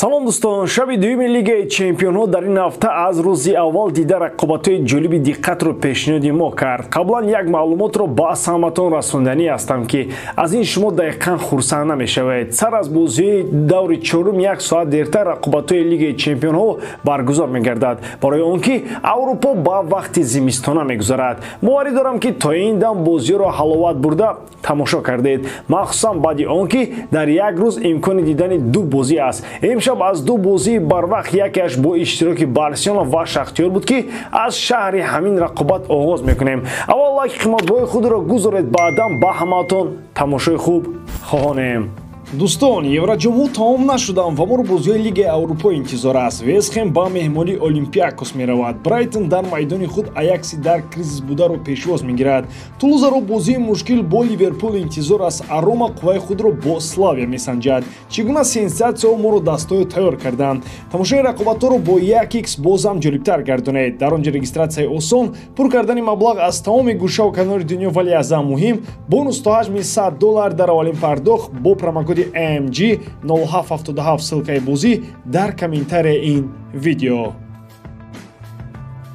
Салом дӯстон, шаби дуюми Лигаи Чемпионҳо дар ин ҳафта аз рӯзи аввал дида рақобатҳои ҷолиби диққатро пешниҳоди мо кард. Қаблан як маълумотро ба саматон расонданӣ ҳастам, ки аз ин шумо дақиқан хурсанд намешавед. Сар аз бозии даври чорум як соат дертар рақобатҳои Лигаи Чемпионҳо баргузор мегардад, барои он ки Аврупо ба вақти зимистона мегузарад. Боварӣ дорам, ки то ин дам бозиро ҳаловат бурда тамошо кардед, махсусан баъди он ки дар як рӯз имкони дидани ду бозӣ аст. Имшаб аз ду бозии барвақт якеаш бо иштироки Барселона ва Шахтиёр буд, ки аз шаҳри ҳамин рақобат оғоз мекунем. Аввал лайки қиматбои худро гузоред, баъдан ба ҳамаатон тамошои хуб хоҳонем. Дӯстон, Евроҷомҳо тамом нашуданд ва моро бозиҳои Лигаи Аврупо интизор аст. Вестхем ба меҳмонии Олимпиакос меравад. Брайтон дар майдони худ Аякси дар кризис бударо пешвоз мегирад. Тулузаро бозии мушкил бо Ливерпул интизор аст, а Рома қувваи худро бо Славия месанҷад. Чӣ гуна сенсатсияҳо моро дастҳои тайёр карданд. Тамошои рақобатҳоро бо 1x бозам ҷолибтар гардонед. Дар он ҷо регистратсияи осон, пур кардани маблағ аз тамоми гӯшаву канори дунё, вале аз ҳам муҳим бонус то ҳаҷми $100 дар аввалин пардохт бо промокоди AMG 0777. Ссылкаи бозӣ дар комментарияи ин видео.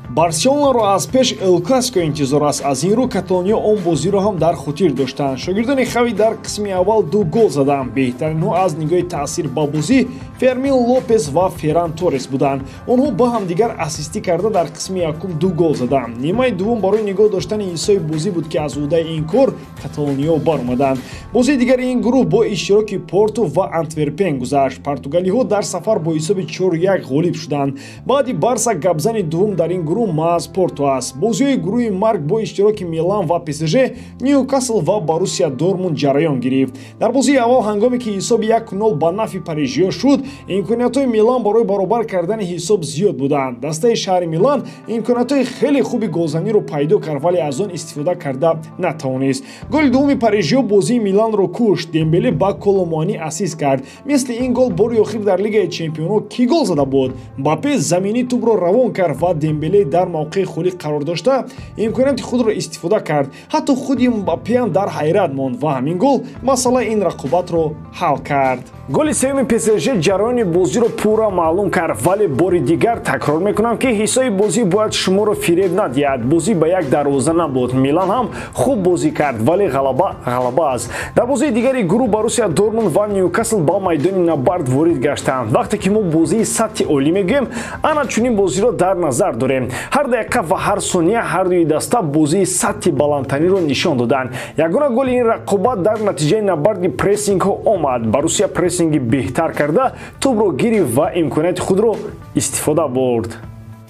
Барселонаро аз пеш Эл Классико интизор аст. Аз ин рӯ каталониё он бозиро ҳам дар хотир доштанд. Шогирдони Хави дар қисми аввал ду гол заданд. Беҳтаринҳо аз нигоҳи таъсир ба бозӣ Фермин Лопес ва Ферран Торрес буданд. Онҳо ба ҳамдигар ассистӣ карда дар қисми якум ду гол заданд. Нимаи дуввум барои нигоҳ доштани ҳиссои бозӣ буд, ки аз ӯҳдаи ин кор каталониё баромаданд. Бозии дигари ин гурӯҳ бо иштироки Порту ва Антверпен гузашт. Португалиҳо дар сафар бо ҳисоби 4-1 ғолиб шуданд. Баъди Барса гапзани дуввум дар ин гурӯҳ маҳз Порту аст. Бозиҳои гурӯҳи марг бо иштироки Милан ва ПСЖ, Ньюкасл ва Боруссия Дортмунд ҷараён гирифт. Дар бозии аввал, ҳангоме ки ҳисоби 1-0 ба нафъи парижиё шуд, имкониятҳои Милан барои баробар кардани ҳисоб зиёд буданд. Дастаи шаҳри Милан имкониятҳои хеле хуби голзаниро пайдо кард, вале аз он истифода карда натавонист. Голи дуввуми парижиё бозии Миланро кушт. Дембеле ба Коломуани ассист кард. Мисли ин гол бори охир дар Лигаи Чемпионҳо кӣ гол зада буд? Мбаппе заминӣ тӯбро равон кард ва Дембеле дар мавқеи холӣ қарор дошта имконияти худро истифода кард. Ҳатто худи Мбаппеам дар ҳайрат монд ва ҳамин гол масъалаи ин рақобатро ҳал кард. Голи сеюми ПСЖ ҷараёни бозиро пурра маълум кард, вале бори дигар такрор мекунам, ки ҳиссаи бозӣ бояд шуморо фиреб надиҳад. Бозӣ ба як дарвоза набуд. Милан ҳам хуб бозӣ кард, вале ғалаба ғалаба аст. Дар бозии дигари гурӯҳ Боруссия Дортмунд ва Ньюкасл ба майдони набард ворид гаштанд. Вақте ки мо бозии сатҳи олӣ мегӯем, ана чунин бозиро дар назар дорем. Ҳар дақиқа ва ҳар сония ҳар дуи даста бозии сатҳи баландтариро нишон доданд. Ягона голи ин рақобат дар натиҷаи набарди прессингҳо омад. Боруссия прессинги беҳтар карда тӯбро гирифт ва имконияти худро истифода бурд.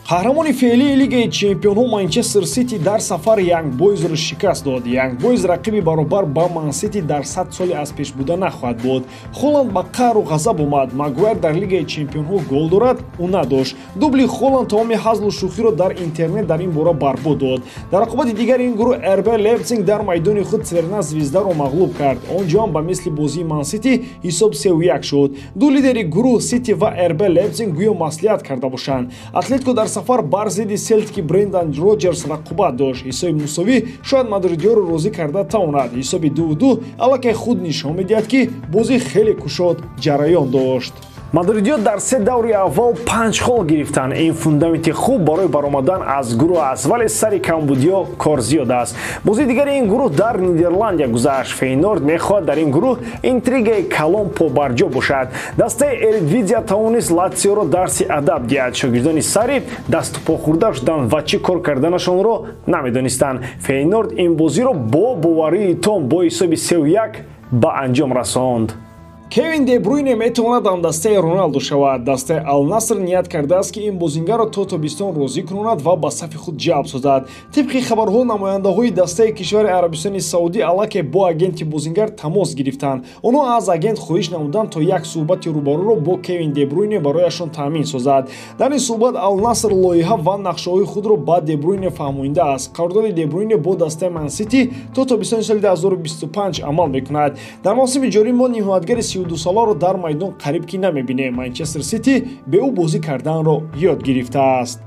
Қаҳрамони феълии Лигаи Чемпионҳо Манчестер Сити дар сафар Янг Бойзро шикаст дод. Янг Бойз рақиби баробар ба Ман Сити дар 100 соли аз пеш буда нахоҳад буд. Холанд ба қаҳру ғазаб омад. Магуайр дар Лигаи Чемпионҳо гол дорад, ӯ надошт. Дубли Холанд тамоми ҳазлу шӯхиро дар интернет дар ин бора барбод дод. Дар рақобати дигари ин гурӯҳ РБ Лейпциг дар майдони худ Црвена Звездаро мағлуб кард. Он ҷо ҳам ба мисли бозии Ман Сити ҳисоб 3-1 шуд. Ду лидери гурӯҳ, Сити ва РБ Лейпциг, гӯё маслиҳат карда бошанд. Атлетико дар сафар бар зидди Селтики Брендан Роҷерс рақобат дошт. Ҳисоби мусовӣ шояд мадридиёро розӣ карда тавонад. Ҳисоби 2-2 аллакай худ нишон медиҳад, ки бозӣ хеле кушод ҷараён дошт. Мадридиё дар се даври аввал 5 хол гирифтанд. Ин фундаменти хуб барои баромадан аз гурӯҳ аст, вале сари камбудиё кор зиёд аст. Бозии дигари ин гурӯҳ дар Нидерландия гузашт. Фейнорд мехоҳад дар ин гурӯҳ интригаи калон побарҷо бошад. Дастаи Эредивизия тавонист Латсиоро дарси адаб диҳад. Шогирдони Сари дасту по хӯрда шуданд ва чӣ кор карданашонро намедонистанд. Фейнорд ин бозиро бо боварии том бо ҳисоби 3-1 ба анҷом расонд. Кевин Де Бруйне метавонад ҳамдастаи Роналдо шавад. Дастаи Ал-Наср ният кардааст, ки ин бозингарро то тобистон розӣ кунонад ва ба сафи худ ҷалб созад. Тибқи хабарҳо, намояндаҳои дастаи кишвари Арабистони Саудӣ аллакай бо агенти бозингар тамос гирифтанд. Онҳо аз агент хоҳиш намуданд, то як суҳбати рӯбарӯро бо Кевин Де Бруйне барояшон таъмин созад. Дар ин суҳбат Ал-Наср лоиҳа ва нақшаҳои худро ба Де Бруйне фаҳмондааст. Қарордоди Де Бруйне бо дастаи Ман Сити то тобистони соли 2025 амал мекунад. Дар мавсими ҷорӣ мо ниҳоятгари 32-соларо дар майдон қариб ки намебинем. Манчестер Сити бе ӯ бозӣ карданро ёд гирифтааст.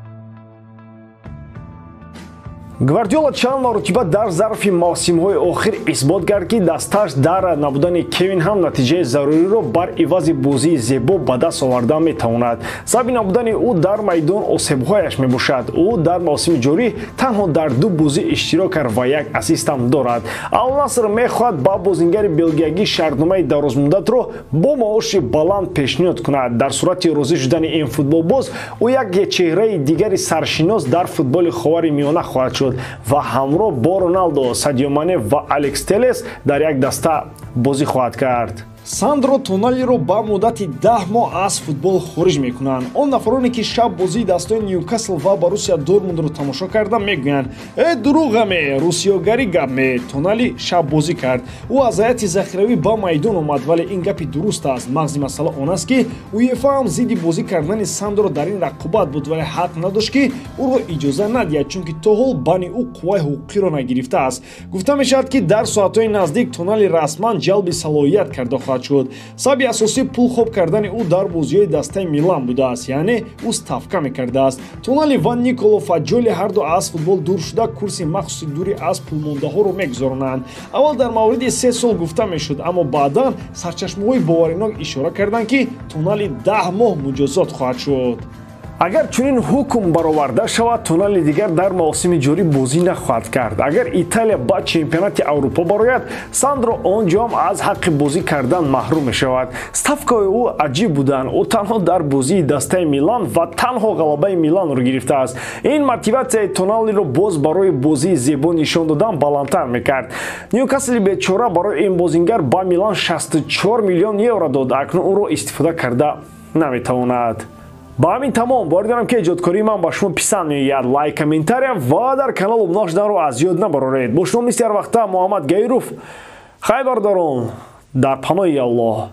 Гвардиола чанд маротиба дар зарфи мавсимҳои охир исбот кард, ки дастааш дар набудани Кевин ҳам натиҷаи заруриро бар ивази бозии зебо ба даст оварда метавонад. Сабаби набудани ӯ дар майдон осебҳояш мебошад. Ӯ дар мавсими ҷорӣ танҳо дар 2 бозӣ иштирок кард ва як ассист ҳам дорад. Ал-Наср мехоҳад ба бозингари белгиягӣ шартномаи дарозмуддатро бо маоши баланд пешниҳод кунад. Дар сурати розӣ шудани ин футболбоз, ӯ як чеҳраи дигари саршинос дар футболи Ховари Миёна хоҳад шуд ва ҳамроҳ бо Роналдо, Садио Мане ва Алекс Телес дар як даста бозӣ хоҳад кард. Сандро Тоналиро ба муддати 10 моҳ аз футбол хориҷ мекунанд. Он нафароне, ки шаб бозии дастои Ньюкасл ва Боруссия Дортмундро тамошо карда, мегӯянд: «Э, дурӯғаме, русиёгарӣ гап ме». Тонали шаб бозӣ кард. Ӯ аз ҳайати захиравӣ ба майдон омад, вале ин гапи дуруст аст. Мағзи масъала он аст, ки УЕФА ҳам зидди бозӣ кардани Сандро дар ин рақобат буд, вале ҳақ надошт, ки ӯро иҷоза надиҳад, чунки то ҳол бани ӯ қувваи ҳуқуқиро нагирифтааст. Гуфта мешавад, ки дар соатҳои наздик Тонали расман ҷалби салоҳият карда хоҳад шуд. Сабаби асосӣ пул хоб кардани ӯ дар бозиҳои дастаи Милан будааст, яъне ӯ ставка мекардааст. Тонали ва Николо Фаҷоли ҳарду аз футбол дур шуда, курси махсуси дури аз пулмондаҳоро мегузаронанд. Аввал дар мавриди 3 сол гуфта мешуд, аммо баъдан сарчашмаҳои боваринок ишора карданд, ки Тонали 10 моҳ муҷозот хоҳад шуд. Агар чунин ҳукм бароварда шавад, Тонали дигар дар мавсими ҷорӣ бозӣ нахоҳад кард. Агар Италия ба чемпионати Аврупо барояд, Сандро он ҷо ҳам аз ҳаққи бозӣ кардан маҳрум мешавад. Ставкаҳои ӯ аҷиб буданд. Ӯ танҳо дар бозии дастаи Милан ва танҳо ғалабаи Миланро гирифтааст. Ин мотиватсияи Тоналиро боз барои бозии зебо нишон додан баландтар мекард. Ньюкасли бечора барои ин бозингар ба Милан 64 миллион евро дод. Акнун ӯро истифода карда наметавонад. Ба ҳамин тамом. Боварӣ дорам, ки эҷодкории ман ба шумо писанд меояд. Лайк, комментария ва дар канал обуна шуданро аз ёд набароред. Бо шумо мисли ҳар вақта Муҳаммад Гаиров. Хайр, бародарон, дар паноҳи Аллоҳ.